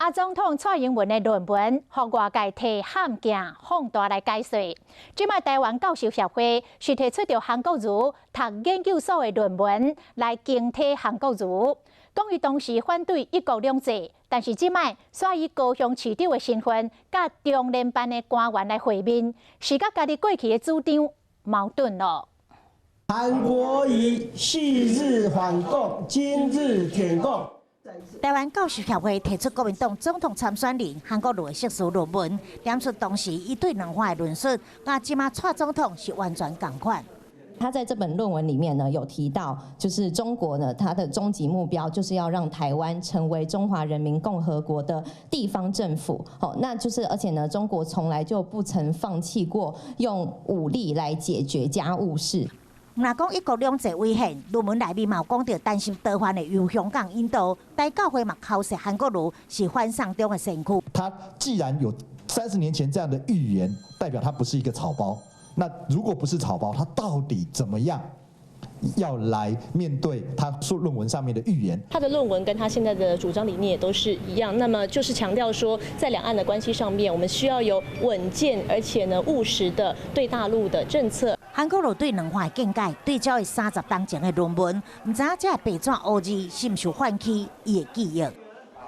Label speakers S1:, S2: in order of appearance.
S1: 啊，總統蔡英文的論文，予外界提譀鏡放大來解說。這擺臺灣教授協會是提出著韓國瑜讀研究所的論文來攻擊韓國瑜，講伊當時反對一國兩制，但是這擺煞以高雄市長的身份，佮中聯辦的官員來會面，是佮家己過去的主張矛盾囉。
S2: 韓國瑜昔日反共，今日舔共。
S3: 臺灣教授協會提出國民黨總統參選人韓國瑜的碩士論文，點出當時伊對兩岸的論述，佮這馬蔡總統是完全仝款。
S4: 他在這本論文裡面呢，有提到，就是中國呢，它的終極目標就是要讓台灣成為中華人民共和國的地方政府。好，那就是而且呢，中國從來就不曾放棄過用武力來解決家務事。
S3: 若講一國兩制違憲，論文內面嘛有講著擔心台灣會由香港引導，台教會嘛剾責韓國瑜是反送中的先驅。
S5: 他既然有30年前這樣的預言，代表他不是一個草包。那如果不是草包，他到底怎麼樣要來面對他說論文上面的預言？
S6: 他的論文跟他現在的主張理念也都是一樣，那麼就是強調說，在兩岸的關係上面，我們需要有穩健而且呢務實的對大陸的政策。
S3: 韓國瑜對兩岸的見解對照伊30冬前的論文，毋知影這白紙烏字是毋是喚起伊的記憶。